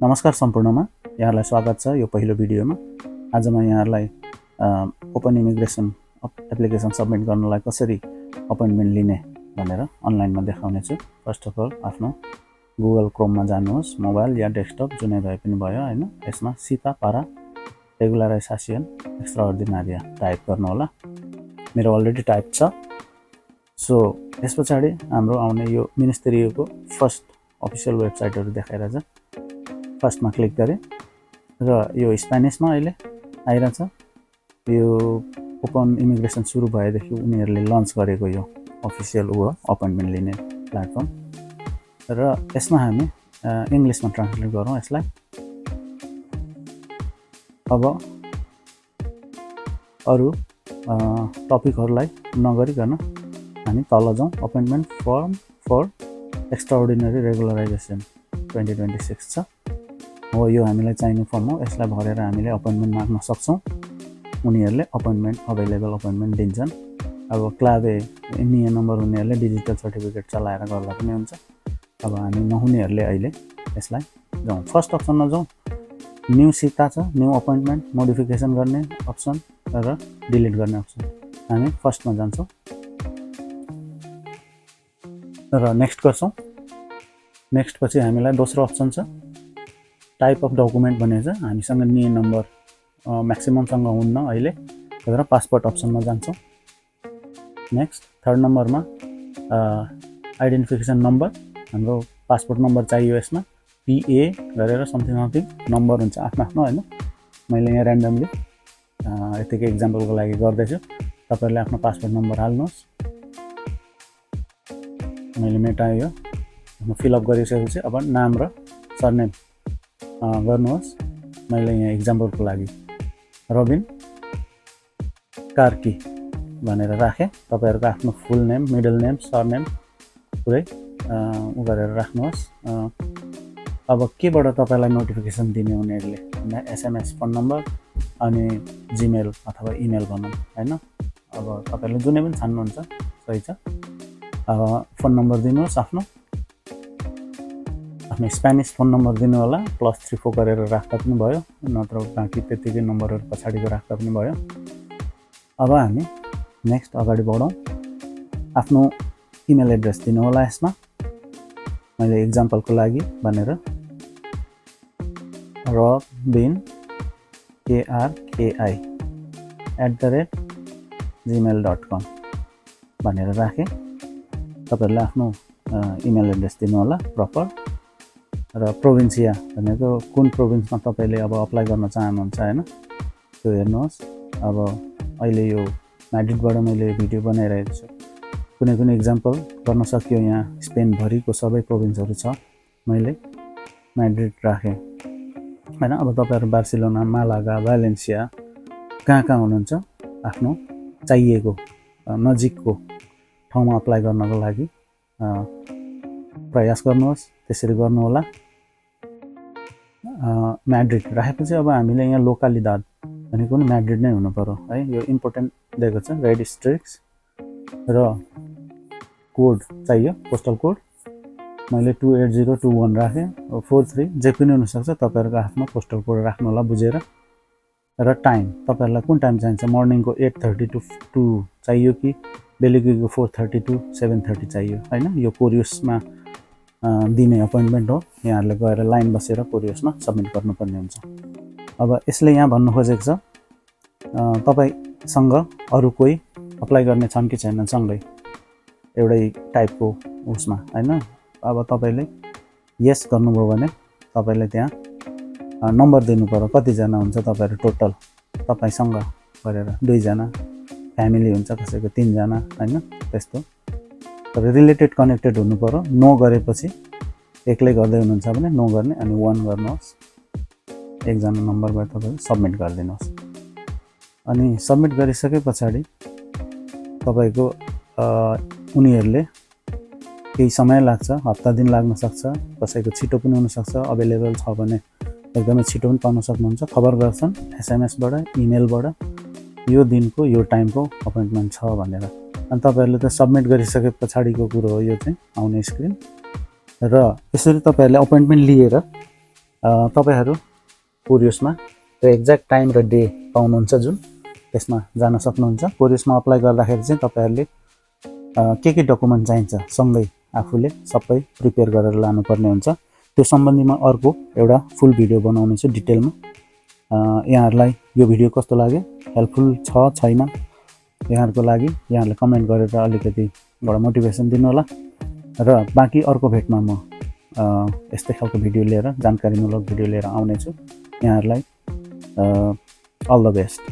नमस्कार सम्पूर्णमा यहाँलाई स्वागत छ यो पहिलो भिडियोमा। आज म यहाँलाई ओपन इमिग्रेसन एप्लिकेसन सबमिट गर्नलाई कसरी अपोइन्टमेन्ट लिने भनेर अनलाइनमा देखाउने छु। फर्स्ट अफ अल आफ्नो गुगल क्रोममा जानुहोस्, मोबाइल या डेस्कटप जुनै भए पनि भयो हैन। यसमा सीता पारा रेगुलराइजेसन एक्स्ट्राअर्डिनरी टाइप गर्नु होला। मेरो अलरेडी टाइप छ। सो यसपछि हाम्रो आउने यो मिनिस्ट्रीको फर्स्ट अफिसियल वेबसाइटहरु देखाइरहेछ। फर्स्टमा क्लिक गरे र यो स्पेनिशमा अहिले आइरहेछ। यो ओपन इमिग्रेसन सुरु भएदेखि उनीहरूले लन्च गरेको यो अफिसियल अपोइन्टमेन्ट लिने प्लेटफर्म र यसमा हामी इंग्लिशमा ट्रान्सलेट गरौँ यसलाई। अब अरु टपिकहरुलाई नगरिकन हामी तल जाउँ। अपोइन्टमेन्ट फर्म फर एक्स्ट्राअर्डिनरी रेगुलराइजेसन 2026 छ। हो यो हामीलाई चाहिने फर्म हो। यसलाई भरेर हामीले अपोइन्टमेन्ट माग्न सक्छौं। उनीहरूले अपोइन्टमेन्ट अवेलेबल अपोइन्टमेन्ट दिन्छन्। अब क्लाबे एमईए नम्बर हुनेहरूले डिजिटल सर्टिफिकेट चलाएर गर्दा पनि हुन्छ। अब हामी नहुनेहरूले अहिले यसलाई जाउँ। फर्स्ट अप्सनमा जाउँ। न्यू सीता छ, न्यू अपोइन्टमेन्ट, मोडिफिकेसन गर्ने अप्सन र डिलिट गर्ने अप्सन। हामी फर्स्टमा जान्छौँ र नेक्स्ट गर्छौँ। नेक्स्ट पछि हामीलाई दोस्रो अप्सन छ टाइप अफ डकुमेन्ट भनेको छ। हामीसँग NIE नम्बर म्याक्सिमम सँग हुन्न अहिले, तर पासपोर्ट अप्सनमा जान्छौँ। नेक्स्ट थर्ड नम्बरमा आइडेन्टिफिकेसन नम्बर, हाम्रो पासपोर्ट नम्बर चाहियो। यसमा PA गरेर समथिङ नम्बर हुन्छ आफ्नो हैन। मैले यहाँ र्यान्डमली यतिकै एक्जाम्पलको लागि गर्दैछु। तपाईहरुले आफ्नो पासपोर्ट नम्बर हाल्नुहोस्। मैले मेटायो, फिल अप गरिसकेपछि अब नाम र सरनेम गर्नुहोस्। मैले यहाँ एक्जाम्पलको लागि रबिन कार्की भनेर राखे। तपाईहरुको आफ्नो फुल नेम, मिडल नेम, सरनेम पुरै गरेर राख्नुहोस्। अब केबाट तपाईलाई नोटिफिकेसन दिने उनीहरूले भन्दा SMS फोन नम्बर अनि जीमेल अथवा इमेल भनौँ हैन। अब तपाईहरुले जुनै पनि छान्नुहुन्छ सही छ। अब फोन नम्बर दिनुहोस्। आफ्नो स्पेनिश फोन नम्बर दिनु होला। +34 गरेर राख्दा पनि भयो, नत्र बाँकी त्यतिकै नम्बरहरु पछाडीको राख्दा पनि भयो। अब हामी नेक्स्ट अगाडि बढौँ। आफ्नो इमेल एड्रेस दिनु होला यसमा। मैले एक्जाम्पलको लागि भनेर robinkarki@gmail.com भनेर राखे। तपाईहरुले आफ्नो इमेल एड्रेस दिनु होला प्रपर। र प्रोभिन्सिया भनेको कुन प्रोभिन्समा तपाईले अब अप्लाई गर्न चाहनुहुन्छ हैन, त्यो हेर्नुहोस्। अब अहिले यो म्याड्रिडबाट मैले भिडियो बनाइरहेको छु। कुनै एक्जाम्पल गर्न सकियो। यहाँ स्पेन भरिको सबै प्रोभिन्सहरु छ। मैले म्याड्रिड राखे हैन। अब तपाईहरु बार्सिलोना, मालागा, भ्यालेन्सिया कहाँ हुनुहुन्छ आफ्नो चाहिएको नजिकको ठाउँमा अप्लाई गर्नको लागि प्रयास गर्नुहोस्। त्यसरी गर्नु होला। म्याड्रिड राखेपछि अब हामीले यहाँ लोकालिदाद भनेको नि म्याड्रिड नै हुनु पर्यो है। यो इम्पोर्टेन्ट दिएको छ। रेड स्ट्रिक्स र कोड चाहियो, पोस्टल कोड। मैले 28021 राखे। 43 जे पनि हुन सक्छ। तपाईहरुको आफ्नो पोस्टल कोड राख्नु होला बुझेर। र टाइम तपाईहरुलाई कुन टाइम चाहिन्छ, मर्निङको 8:30 to 2 चाहियो कि बेलुकीको 4:30 to 7:30 चाहियो हैन। यो कोरियसमा दिने अपोइन्टमेन्ट हो। यहाँहरुले गएर लाइन बसेर कोरियसमा सबमिट गर्नुपर्ने हुन्छ। अब यसले यहाँ भन्नु खोजेको छ तपाईसँग अरु कोही अप्लाई गर्ने छन् कि छैनन् सँगै एउटै टाइपको उसमा हैन। अब तपाईले यस गर्नुभयो भने तपाईले त्यहाँ नम्बर दिनु पर्यो। कति जना हुन्छ तपाईहरु टोटल तपाईसँग गरेर। 2 जना फ्यामिली हुन्छ, कसैको 3 जना हैन। त्यस्तो तर रिलेटेड कनेक्टेड हुनु पर्यो। नो गरेपछि एक्लै गर्दै हुनुहुन्छ भने नो गर्ने अनि 1 गर्नुहोस्। एकजना नम्बरबाट तपाईले सबमिट गरिदिनुहोस्। अनि सबमिट गरिसकेपछि तपाईको उनीहरूले केही समय लाग्छ, हप्ता दिन लाग्न सक्छ, कसैको छिटो पनि हुन सक्छ। अवेलेबल छ भने एकदमै छिटो पनि पाउन सक्नुहुन्छ। खबर गर्छन् SMS बाट, इमेलबाट यो दिनको यो टाइमको अपोइन्टमेन्ट छ भनेर। अनि तपाईहरुले त सबमिट गरिसकेपछिको कुरो हो यो चाहिँ आउने स्क्रिन। र यसरी तपाईहरुले अपोइन्टमेन्ट लिएर तपाईहरु कोरियसमा त्यो एक्ज्याक्ट टाइम र डे पाउनुहुन्छ जुन त्यसमा जान सक्नुहुन्छ। कोरियसमा अप्लाई गर्दाखेरि चाहिँ तपाईहरुले के डकुमेन्ट चाहिन्छ सँगै आफूले सबै प्रिपेयर गरेर लानुपर्ने हुन्छ। त्यो सम्बन्धीमा अर्को एउटा फुल भिडियो बनाउने छु डिटेलमा। यहाँहरुलाई यो भिडियो कस्तो लाग्यो, हेल्पफुल छ छैन यहाँहरुको लागि यहाँहरुले कमेन्ट गरेर अलिकति एउटा मोटिभेसन दिनु होला र बाँकी अर्को भेटमा म यस्तै खालको भिडियो लिएर जानकारीमूलक भिडियो लिएर आउने छु। यहाँहरुलाई अल द बेस्ट।